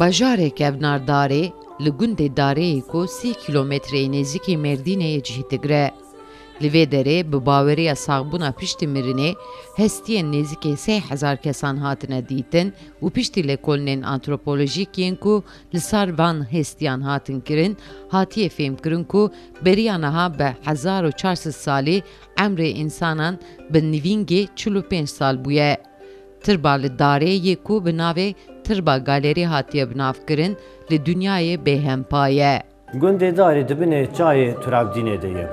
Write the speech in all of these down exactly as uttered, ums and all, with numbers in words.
Bajarê kevnar Darê li gundê Dareyê ku sî kîlometreyê nêzîkî Mêrdînê yê cih digire. Li vê derê bi baweriya saxbûna piştî mirinê hestiyên nêzîkî sê hezar kesan hatine dîtin û piştî lêkolînên antropolojîk yên ku li ser van hestiyan hatin kirin, hatiye fêhmkirin ku beriya niha bi hezar û çar sed salî emrê însanan bi nivîngê çil û pênc sal bûye. Tirba li Darê yê ku bi navê Tirba Galerî hatiye binavkirin, li dinyayê bêhempa ye. Gundê Darê di binê çayê Turabdînê de ye.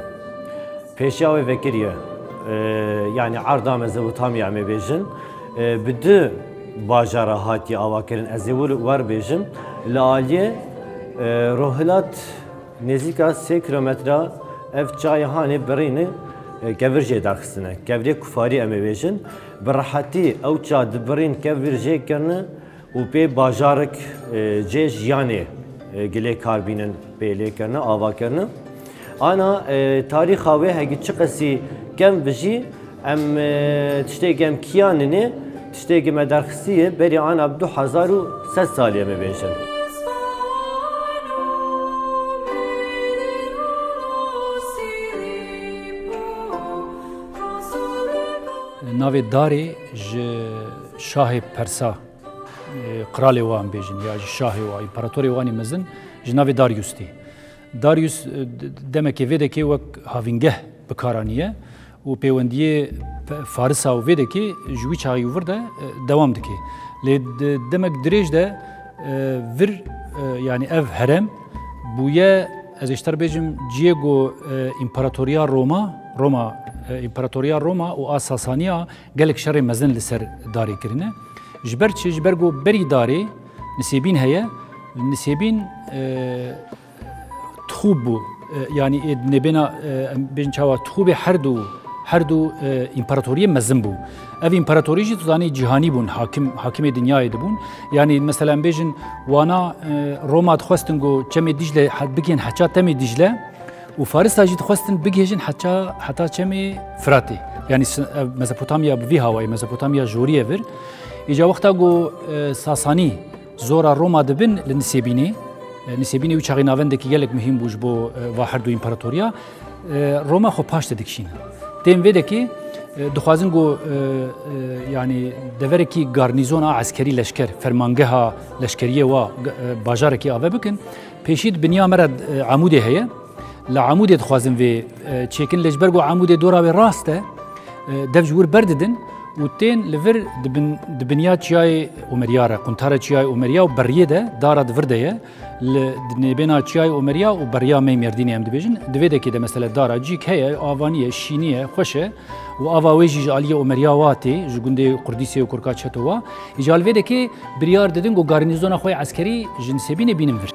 Pêşiya wê vekirî ye. Ee, yanî erda Mezopotamya em ê bêjin. Ee, bi du bajara hatiye avakirin. Ez ê wir, wer bêjim. Li aliyê, e, rohilat nêzîka sê kilometre ev çayê hanê birîne, e, kevir jê derxistine. Kevirê kufarî em ê bêjin. Bi rehetî ew ça dibirîn kevir jê kirine û pê bajarek, e, cê jiyanê, e, gilê kar bînin pê lê kirine, ava kirine. Ana, e, tarîxa wê hegî çiqasî kem bi jî, em, e, tiştê kem kiyanine, tiştê ki me derxistî ye, berî ana bi du hezar û sed salî em ê bêjin. Navê Darê ji şahê Persa, e, qralê wan bêjin, ya ji şahê wan, împaratorê wan ê mezin, ji navê Darius tê. Darius, e, d-, demekê vê dekê wek havîngeh bi kar aniye û pêwendiyê Pe-, Farisa û vê dekê ji wî çaxî û vir de, e, dewam dike. Lê di demek dirêj de, e, vir, e, yanî ev herem bûye, ez ê ji te re bêjim, cihê ku, e, împaratoriya Roma, Roma, e, împaratoriya Roma û a Sasaniya gelek şerê mezin li ser Darê kirine. Ji ber çi? Ji ber ku berî Darê Nisêbîn heye. Nisêbîn, e, tixûb bû. E, yanî ê nêbêna, e, em bêjin çawa, tixûbê her du, her du, e, împaratoriyê mezin bû. Ev împaratorî jî tu zanî cîhanî bûn, hakim, hakimê dinyayê dibûn. Yanî mesela em bêjin wana, e, Roma dixwestin ku çemê Dîcle he-, bigihên heça temê Dîcle û Farisa jî dixwestin bigihêjin heça, heta çemê Firatê. Yanî s-, ev Mezopotamya bi vî hawayê, Mezopotamya jorî ye vir. Îca wexta ku, e, Sasanî zora Roma dibin li Nisêbînê. E, Nisêbînê wî çaxê navendekî gelek muhîm bû ji bo, e, va her du împaratoriya. E, Roma xwe paş de dikişînin. Tên vê dekê, e, dixwazin ku, e, e, yanî deverekî garnîzona eskerî, leşker, fermangeha leşkeriyê wa, e, bajarekî ave bikin. Pêşî di biniya me re, e, Amûdê heye. Li Amûdê dixwazin vê, e, çêkin, lê ji ber ku Amûdê dora wê rast e, e, dev ji wir berdidin û tên li vir di bin, di biniya çiyayê Omeriya re, quntara çiyayê Omeriya û beriyê de, dara di vir de ye. Li, di nêbêna çiyayê Omeriya û beriya me Mêrdînê em dibêjin. Di vê dekê de mesela dara cîk heye, avanî ye, şînî ye, xweş e û ava wê jî ji aliyê Omeriya wa tê, ji gundê Qurdîsê û Kurka Çeto wa. Îca li vê dekê biryar didin ku garnîzona xwe ya eskerî ji Nisêbînê bînin vir.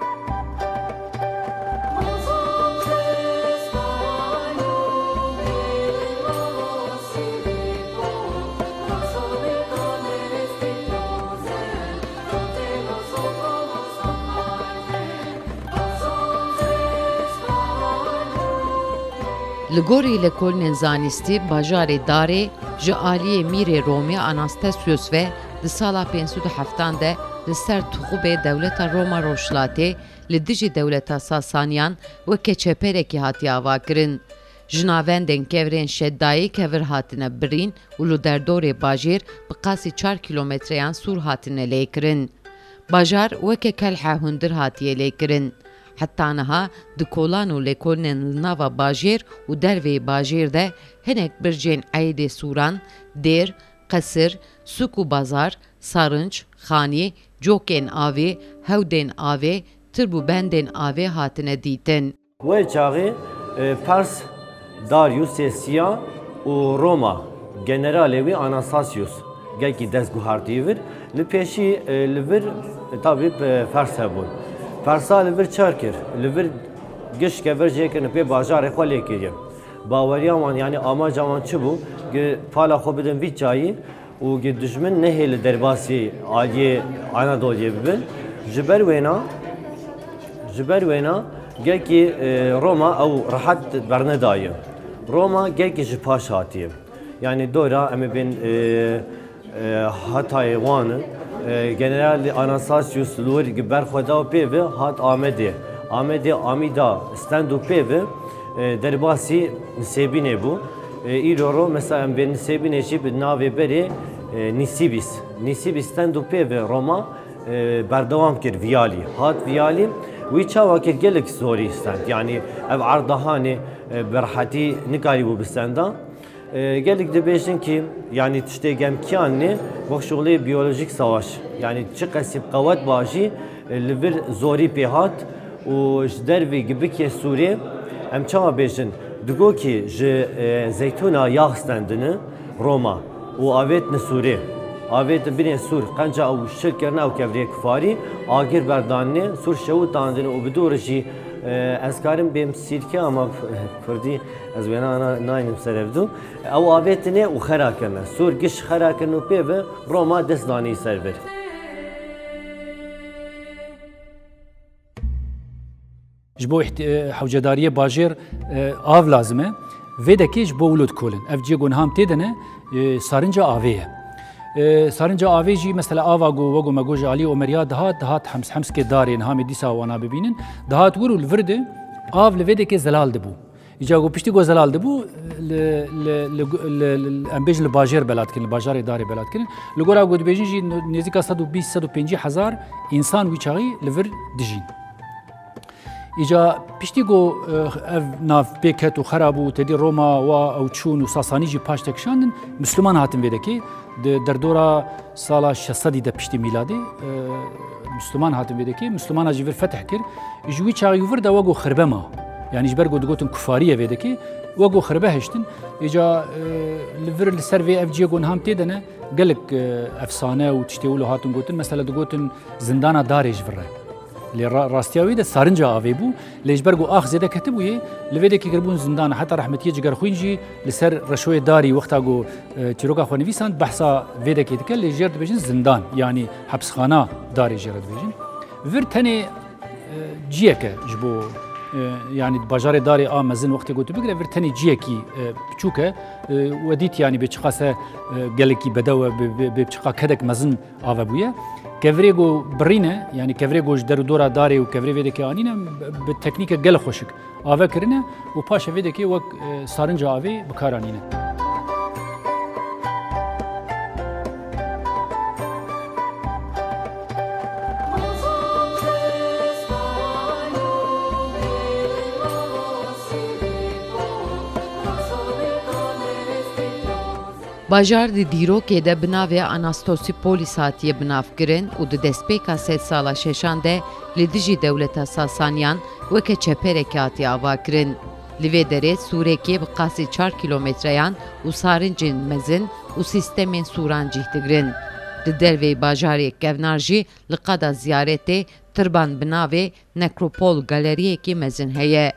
Li gorî lêkolînên zanistî, bajarê Darê ji aliyê mîrê Romî Anastasius ve di sala pênc sed û heftan de li ser tixûbê dewleta Roma Rojhilatê li dijî dewleta Sasaniyan weke çeperekî hatiye avakirin. Ji navendên kevirên Şeddayê kevir hatine birîn û li derdorê bajêr bi qasî çar kîlometreyan sûr hatine lêkirin. Bajar weke kelha hundir hatiye lêkirin. Heta niha di kolan û lêkolînên li nava bajêr û derveyê bajêr de hinek bircên eydê sûran, dêr, qesir, sûk û bazar, sarinc, xanî, cokên avê, hewdên avê, tirb û bendên avê hatine dîtin. Wê çaxê, e, Pers Dariusê Siya û Roma generalê wî Anastasius gelkî dest guhartî vir. Li pêşî, e, li vir, e, tabî, e, Pers hebûn. Persa li vir çar kir. Li vir giş kevir jê kirin, pê bajarê xwe lê kiriye. Baweriya wan, yanî amaca wan çi bû? Gi pala xwe bidin vî çayî û gi dijmin nehêle derbasî aliyê Anadoliyê bibin. Ji ber wêna, ji ber wêna gelkî, e, Roma ew rehet bernedaye. Roma gelkî ji paş hatiye. Yanî dora em ê bên, e, e, Hatayê wan in. E, General Anastasius li wir gi ber xwe da û pê ve hat Amedê. Amedê Amîda stend û pê ve, e, derbasî Nisêbînê bû. E, îro ro mesela em vê Nisêbînê jî bi navê berê, e, Nisibis. Nisibis stend û pê ve Roma, e, berdewam kir viyalî. Hat viyalî, wî çawa kir gelek zorî stend. Yanî ev erdahanê, e, bi rehetî nikarîbû bistenda. E, gelek dibêjin ki, yanî tiştê gemkiyan ne, wek şuxulê biyolojik savaş. Yanî çi qesî qewet ba jî, e, li vir zorî pê hat û ji dervî gi bikê Sûrê, em çawa bêjin, digo ki ji, e, zeytûna yax stendine Roma û avêtine Sûrê. Avêtin binê Sûr, qenca ew şil kirine ew kevirê kufarî, agir berdanine, Sûr şewitandine û bi dû re jî, e, ez karim bêm sîrke ama kurdî ez wêna na-, naynim ser ev dû. Ew avêtine û xera kirine. Sûr giş xera kirin û pê ve Roma dest danî ser vir. Ji bo îht-, e, hewcedariyê bajêr, e, av lazim e. Vê dekê ji bo wilo dikolin. Ev ciyê ku niha em tê de ne, e, sarinca avê ye. E, sarinca avê jî mesela ava ku wego me got ji alî Omeriya dihat, dihat Hems, Hemskê darê niha em ê dîsa wana bibînin. Dihat wir û li vir de av li vê dekê zelal dibû. Îca ku piştî ku zelal dibû, li, li, li, li, li, em bêjin li bajêr bela dikirin, li bajarê darê bela dikirin. Li gora ku dibêjin jî nêzîka sed û bîst, sed û pêncî hezar însan wî çaxî li vir dijîn. Îca piştî ku, eh, ev nav pê ket û xera bû, tedî Roma wa ew çûn û Sasanî jî paş tekişandin, Misliman hatin vê dekê. Di derdora sala şeş sedî de piştî mîladê, e, Misliman hatin vê dekê. Mislimana jî vir fetih kir. Ji wî çaxî vir de wego xirbe ma. Yanî ji ber ku digotin kufarî ye vê dekê, wego xirbe hiştin. Îca, e, li vir li ser vê ev ciyê ku niha em tê de ne, gelek, e, efsane û tiştê wilo hatin gotin. Mesela digotin zindana darê ji vir re. Lê ra-, rastiya wî de sarinca avê bû. Lê ji ber ku ax zêde ketibûyê, li vê dekê kiribûn zindan. Heta rehmetiyê Cigerxwîn jî li ser reşoyê darî wexta ku, e, çîroka xwe nivîsand, behsa vê dekê dike, lê jê re dibêjin zindan, yanî hepsxana darê jê re dibêjin. Vir tenê, e, ciyek e ji bo, e, yanî bajarê darê a mezin wextê ku tu bigire, vir tenê ciyekî, e, biçûk e. E, we dît yanî bê çiqas e, e, gelekî bedew e, bê, bê, bê çiqa kedek mezin ave bûye. Kevirê ku birîne, yanî kevirê ku ji der û dora darê û kevirê vê dekê anîne, bi teknîke gelek xweşik ave kirine û paşê vê dekê wek, e, sarinca avê bi kar anîne. Bajar di dîrokê de bi navê Anastosipolis hatiye binavkirin û di destpêka sedsala şeşan de li dijî dewleta Sasaniyan weke çeperekê hatiye avakirin. Li vê derê sûrekê bi qasî çar kîlometreyan û sarincên mezin û sîstemên sûran cih digirin. Di derveyî bajarê kevnar jî li qada ziyaretê tirban bi navê Nekropol galeriyekî mezin heye.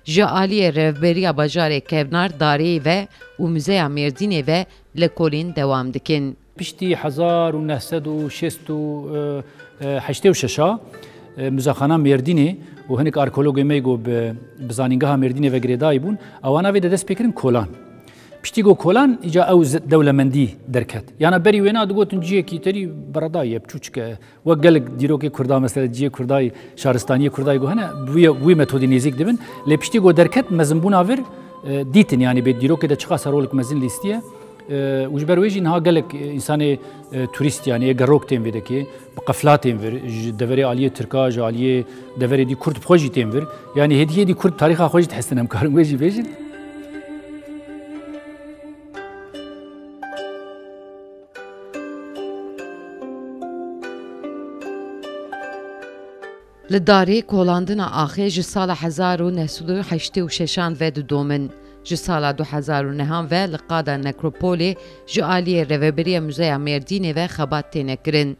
Ji aliyê rêveberiya bajarê kevnar dareyê ve û Muzeya Mêrdînê ve lêkolîn dewam dikin. Piştî hezar û neh sed û şêst û heştê û şeş a, e, Muzexana Mêrdînê û hinek arkeologê me ku bi, bi zanîngeha Mêrdînê ve girêdayî bûn, ewana vê de dest pê kirin kolan. Piştî ku kolan îca ew zi-, dewlemendî derket. Yana berî wêna digotin ciyekî terî beredayî ye, biçûçik e. Wek gelek dîrokê Kurda, mesela ciyê Kurdayî, şaristaniyê Kurdayî ku hene, bi wî, wî metodî nêzîk dibin. Lê piştî ku derket, mezinbûna vir, e, dîtin, yanî bê dîrokê de çiqas rolek mezin lîstiye. E, û ji ber wê jî niha gelek, e, însanê, e, turîst, yanî ê gerok tên vê dekê, bi qefla tên vir, ji deverê aliyê Tirka, ji aliyê deverê dî Kurd bi xwe jî tên vir. Yanî hêdî hêdî Kurd tarîxa xwe jî dihestin, em karin wê jî bêjin. Li darê kolandina axê ji sala hezar û neh sed û heştê û şeşan ve didomin. Ji sala du hezar û nehan ve li qada nekropolê ji aliyê Rêveberiya Muzeya Mêrdînê ve xebat têne kirin.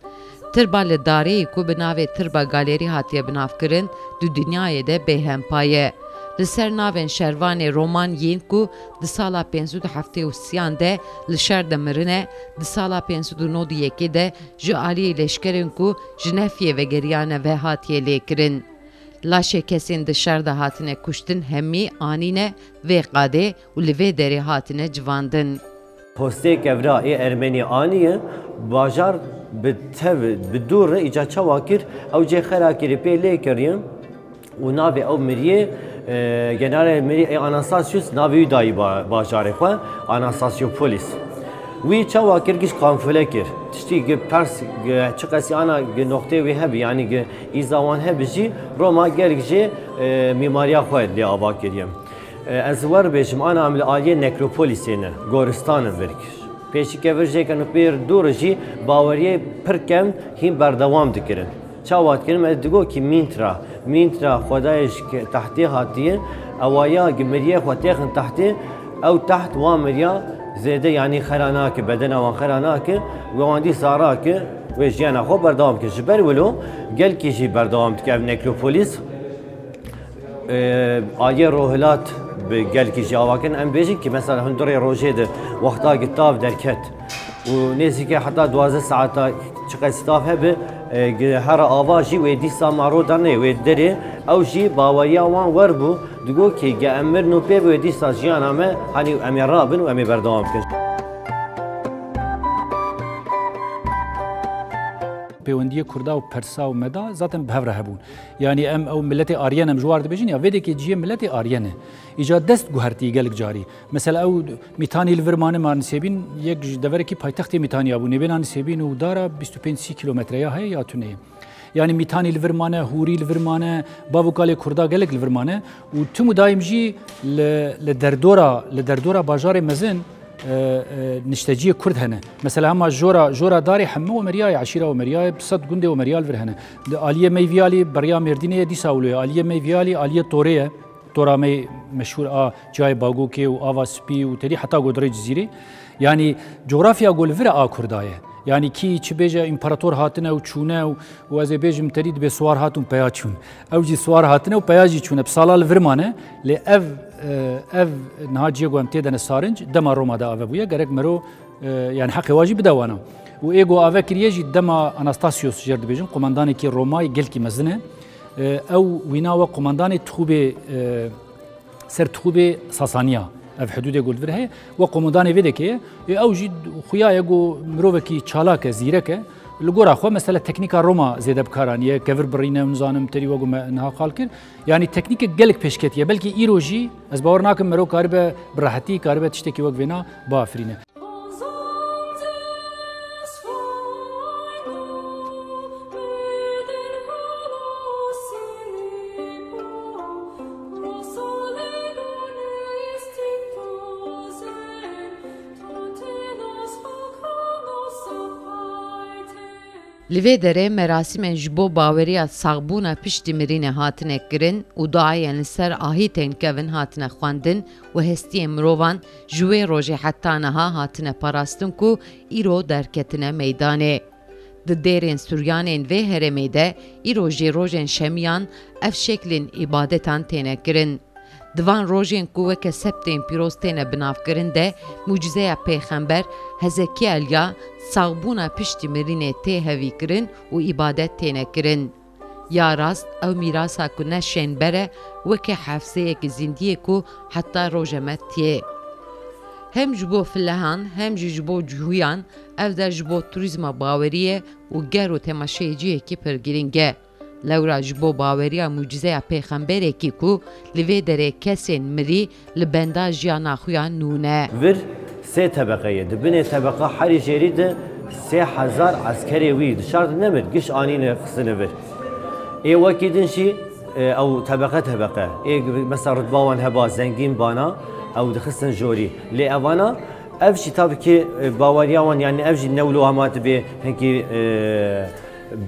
Tirba li dareyê ku bi navê Tirba Galerî hatiye binavkirin, di dinyayê de bêhempa ye. Li ser navên şervanê roman yên ku di sala pênc sed û heftê û sêyan de li şer de mirine, di sala pênc sed û nod û yekê de ji aliyê leşkerên ku ji Nefiyê vegeriyane ve hatiye lêkirin. Laşê kesên di şer de hatine kuştin hemî anîne vê qadê û li vê derê hatine civandin. Postê kevra ê Ermenî aniye, bajar Bi tev, bi dû re îca çawa kir, ew cê xera kirî pê lê kiriye û navê ew miriyê, e, generalê mirî ê Anastasius navê wî dayî ba-, bajarê xwe, Anastasiyopolis. Wî çawa kir, giş kamufle kir. Tiştî gi pers, gi çiqasî ana gi noqtê wî hebi, yanî gi îza wan hebi jî Roma gelek jê, e, mîmariya xwe lê ava kiriye. E, ez wer bêjim, ana em li aliyê nekropolisê ne, goristan in vir kir. Pêşî kevir jê ken û pêr dûr jî baweriyê pir kevn hîn berdewam dikirin. Çawa dikirin? Me digo ki Mintra. Mintra xwedayê ji ke-, tehtê hatiye, ewa ya gi miriyê xwe têxin tehtê, ew teht wan miriya zêde, yanî xera nake, bedena wan xera nake, we wan dîsa rake, wê jiyana xwe berdewam kin. Ji ber wilo gelkî jî berdewam dike ev nekropolis. E, aliyê rohilat bi gelkî jî ava kirin. Em bêjin ki mesela hundirê rojê de wexta ki tav derket û nêzîke heta duwazdeh saeta çiqas tav hebe, e, gi here ava jî wê dîsa ma ro dane wê derê. Ew jî baweriya wan wer bû, digo ki ge em mirin û pê bi wê dîsa jiyana me, hanî em ê rabin û em ê berdewam bikin. Pêwendiyê Kurda û Persa û Meda zaten bi hev re hebûn. Yanî em ew miletê Aryen em ji war dibêjin ya vê dekê cihê miletê Aryen e. Îca dest guhertî gelek carî. Mesela ew Mîtanî li vir mane ma Nisêbîn yek ji deverekî paytextê Mîtaniya bû. Nêbêna Nisêbîn û Dara bîst û pênc sî kilometreya heye ya tune ye. Yanî Mîtanî li vir mane, Hûrî li vir mane, bav û kalê Kurda gelek li vir mane û tim û daîm jî li, li derdora, li derdora bajarê mezin, e, e, nişteciyê Kurd hene. Mesela hema jora, jora darê hemû Omeriyayê, eşîra Omeriyayê, bi sed gundê Omeriya li vir hene. Li aliyê Meyviyalî beriya Mêrdînê ye, dîsa wilo ye. Aliyê Meyviyalî, aliyê Torê ye. Tora me meşhûr a ciyayê Bagokê û Ava Spî û tedî heta Godirê Cizîrê. Yanî cografya ku li vir e a Kurda ye. Yanî kî çi bêje, împarator hatine û çûne û, û ez ê bêjim tedî dibê siwar hat û peya çûn. Ew jî siwar hatine û peya jî çûne. Bi sala li vir mane, lê ev, e, ev niha cihê ku em tê de ne sarinc, dema Roma de ave bûye, gerek mero, e, yanî heqê wa jî bide wana. Û ê ku ave kiriye jî dema Anastasios jê re dibêjin, qomandanekî Romayê gelkî mezin e. E, ew wîna we qomandanê tixûbê, e, ser tixûbê Sasaniya, ev hidûdê ku li vir heye, we qomandanê vê dekê ye. E, ew jî xuya ye ku mirovekî çalak e, zîrek e. Li gora xwe mesela teknîka Roma zêde bi kar aniye, kevir birîne û nizanim terî we ku me niha qal kir. Yanî teknîkek gelek pêşketî ye. Belkî îro jî ez bawer nakim mero karibe bi rehetî, karibe tiştekî wek vêna biafirîne. Li vê derê merasîmên ji bo baweriya saxbûna piştî mirînê hatine kirin û duayên li ser ahîtên kevin hatine xwendin û hestiyên mirovan ji wê rojê heta niha hatine parastin ku îro derketine meydanê. Di dêrên Suryanên vê herêmê de îro jî rojên şemiyan ev şeklên îbadetan têne kirin. Di van rojên ku weke sebtên pîroz têne binavkirin de mucîzeya pêxember Hezekiel ya saxbûna piştî mirînê tê hevîkirin û îbadet têne kirin. Ya rast ew mîrasa ku ne şênber e, weke hefzeyekî zîndiyê ku heta roja me tiyê. Hem ji bo filehan hem jî ji bo cihûyan ev der ji bo turîzma bawerî ye û ger û temaşeyê cihekî pir girîng e. Lewra ji bo baweriya mucîzeya pêxemberekî ku li vê derê kesên mirî li benda jiyana xwe ya nû ne. Vir sê tebeqe ye. Di binê tebeqa herî jêrî de sê hezar eskerê wî dişart nemir, giş anîne xistine vir. Ê wekî din jî, e, ew tebeqe tebeqe. Ê mesela rutba wan heba zengîn bana, ew dixistin jorî. Lê evana, ev jî tabii ki, e, baweriya wan, yani ev jî newlo hema dibê hinkî, e,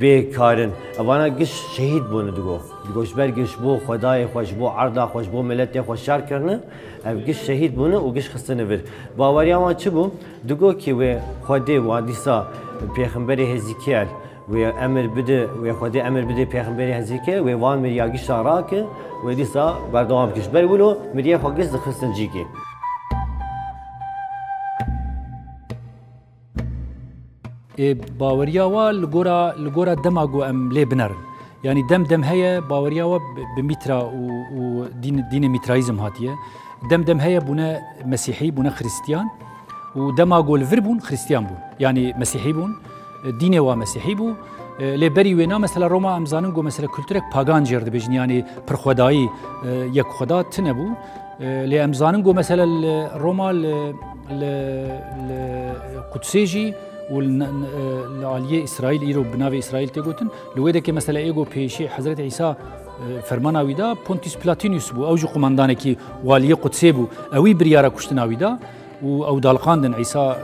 bê karin. Evana giş şehîd bûne digo. Digo ji ber giş bo Xwedayê xwe, ji bo erda xwe, ji bo miletê xwe şer kirine. Ev giş şehîd bûne û giş xistine vir. Baweriya wan çi bû? Digo ki wê Xwedê wa dîsa pêxemberê Hezîkiyel wê emir bide, wê Xwedê emir bide pêxemberê Hezîkiyel, wê van miriya gişa rake, wê dîsa berdewam kir. Ji ber wilo miriyê xwe giş dixistin cîkê. Ê, baweriya wa li gora, li gora dema ku em lê binerin. Yanî dem dem heye, baweriya wa bi, bi Mîtra û, û dîn, dînê Mîtraîzm hatiye. Dem dem heye bûne Mesîhî, bûne Xristiyan. Û dema ku li vir bûn, Xristiyan bûn. Yanî Mesîhî bûn. Dînê wa mesîhî bû. E, lê berî wêna mesela Roma em zanin ku mesela kulturek pagan jê re dibêjin, yanî pirxwedayî, e, yekxweda tune bû. E, lê em zanin ku mesela li Roma li, li, li Qudsê jî û li, li aliyê Îsraîl, îro bi navê Îsraîl tê gotin, li wê dekê mesela ê ku pêşî Hezretî Îsa, e, fermana wî da, Pontius Platinus bû, ew jî qumandanekî waliyê Qudsê bû, ewî biryara kuştina wî da. Û ew daliqandin, Îsa,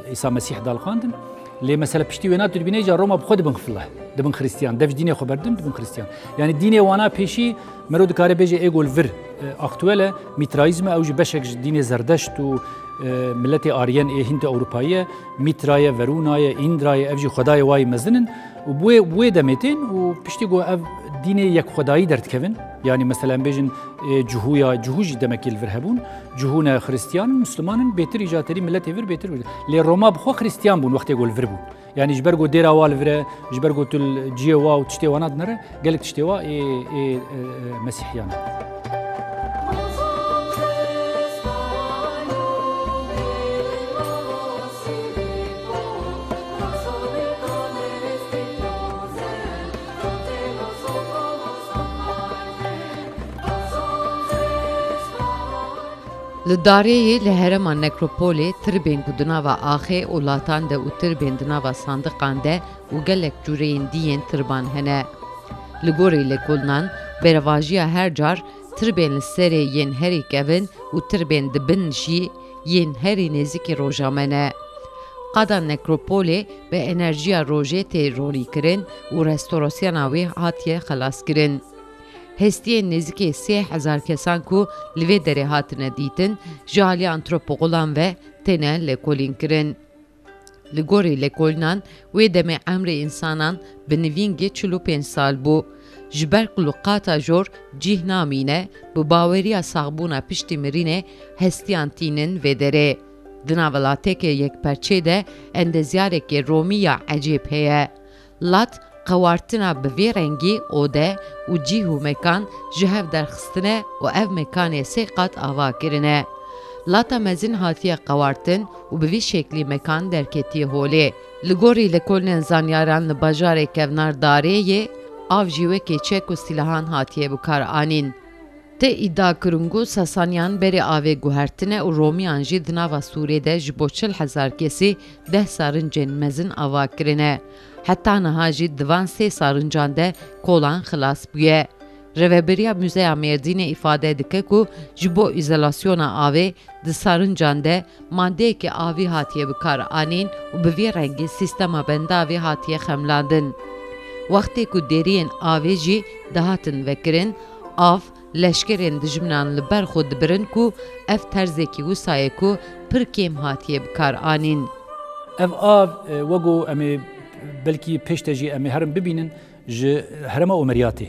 e, Îsa Mesîh daliqandin. Lê mesela piştî wêna tu dibînê ca Roma bi xwe dibin xifle, dibin Xristiyan. Dev ji dînê xwe berdin, dibin Xristiyan. Yanî dînê wana pêşî mero dikare bêje ê ku li vir, e, aktuel e, Mîtraîzm e, ew jî beşek ji dînê Zerdeşt û, e, miletê Aryen ê Hînd Ewropayî ye. Mîtra ye, Verûna ye, Îndra ye, ev jî xwedayê wayî mezin in. Û bi wê, bi wê demê tên û piştî ku ev dînê yekxwedayî derdikevin. Yanî mesela em bêjin, e, Cihû ya, Cihû jî demekî li vir hebûn. Cihû ne Xristiyan in, Misliman in, bêtir îca terî miletê vir, bêtir vir. Lê Roma bi xwe Xristiyan bûn wextê ku li vir bûn. Yanî ji ber ku dêra wa li vir e, ji ber ku tu li cihê wa û tiştê wana dinere, gelek tiştê wa ê, ê, e, e, mesîhiyan e. Li Darêyê li herêma Nekropolê tirbên ku di nava axê û latan de û tirbên di nava sandiqan de û gelek cûreyên dî yên tirban hene. Li gorî lêkolînan, berevajiya her car tirbên li serê yên herî kevin û tirbên di bin jî yên herî nêzîkî roja me ne. Qada Nekropolê bi enerjiya rojê tê ronîkirin û restorasyona wê hatiye xelaskirin. Hestiyên nêzîkî sê hezar kesan ku li vê derê hatine dîtin, ji alî antropoxolan ve têne lêkolînkirin. Li gorî lêkolînan, wê demê emrê însanan bi nivîngê çil û pênc sal bû. Ji ber ku li qata jor cih namîne, bi baweriya saxbûna piştî mirînê hestiyan tînin vê derê. Di nav lateke yekperçê de endezyarekê romî ya ecêb heye. Lat qewartina bi vê rengî ode û cih û mekan ji hev derxistine û ev mekanê sê qat ava kirine. Lata mezin hatiye qewartin û bi vî şeklî mekan derketiye holê. Li gorî lêkolînên zanyaran li bajarê kevnar Darê yê, av jî wekî çek û sîlahan hatiye bi kar anîn. Tê îdia kirin ku Sasaniyan berê avê guhertine û Romiyan jî di nava Sûrê de ji bo çil hezar kesî deh sarincên mezin ava kirine. Heta niha jî di van sê sarincan de kolan xilas bûye. Rêveberiya Muzeya Mêrdînê îfade dike ku ji bo îzolasyona avê di sarincan de mandeyekî avî hatiye bi kar anîn û bi vî rengî sîstema bendavê hatiye xemlandin. Wextê ku dêriyên avê jî dihatin vekirin, av leşkerên dijminan li ber xwe dibirin ku ev terzekî wisa ye ku pir kêm hatiye bi kar anîn. Ev av, e, wek ku em ê belkî pêş de jî em ê herin bibînin, ji herêma Omeriyatê,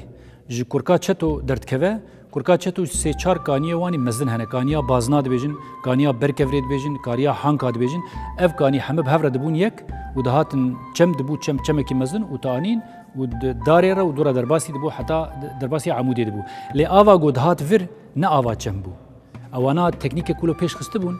ji Kurka Çeto derdikeve. Kurka Çeto sê çar kaniyê wanî mezin hene. Kaniya Bazna dibêjin, kaniya Berkevrê dibêjin, kaniya Hanka dibêjin. Ev kanî heme bi hev re dibûn yek û dihatin çem dibû, çem, çemekî mezin û tanîn û di darê re û dora derbasî dibû heta derbasî Amûdê dibû. Lê ava ku dihat vir ne ava çem bû. Ewana teknîkek wilo pêş xistibûn,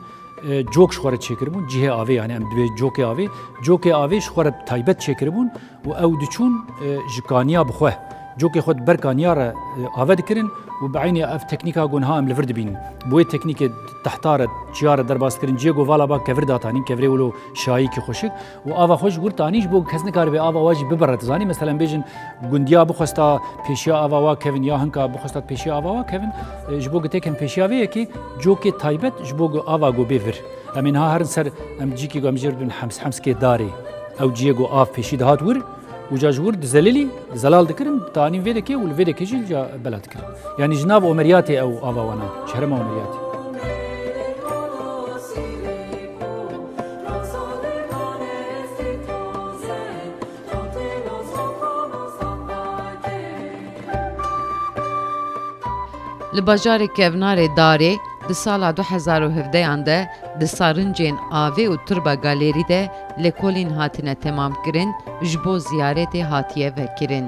e, cok ji xwe re çêkiribûn, cihê avê, yani em dibê cokê avê, cokê avê ji xwe re taybet çêkiribûn û ew diçûn, e, ji kaniya bi xwe, cokê xwe di ber kaniya re, e, ave dikirin û bi eynî ev teknîka ku niha em li vir dibînin. Bi wê teknîkê tehta re, çiya re derbas dikirin, cihê ku vala ba kevir datanîn, kevirê wilo şayîkî xweşik, û ava xwe ji wir tanî ji bo kes nikaribe ava wa jî bibere. Tu zanî, meselen bêjin gundiya bixwesta pêşiya ava wa kevin ya hinka bixwesta pêşiya ava wa kevin, e, ji bo ku têkin pêşiya vê yekê cokê taybet ji bo ku ava ku bê vir. Em ê niha herin ser, em cîkî ku em jê re dibin hems, hemskê darê. Ew ciyê ku av pêşî dihat wir û ca ji wir dizelilî, zelal dikirin, tanîn vê dekê û li vê dekê jî ca bela dikirin. Yanî ji nav Omeriyatê ew ava wana, ji herêma Omeriyatê. Li bajarê kevnarê Darê di sala du hezar û hevdeyan de di sarincên avê û tirba galêrî de lêkolîn hatine temamkirin, ji bo ziyaretê hatiye vekirin.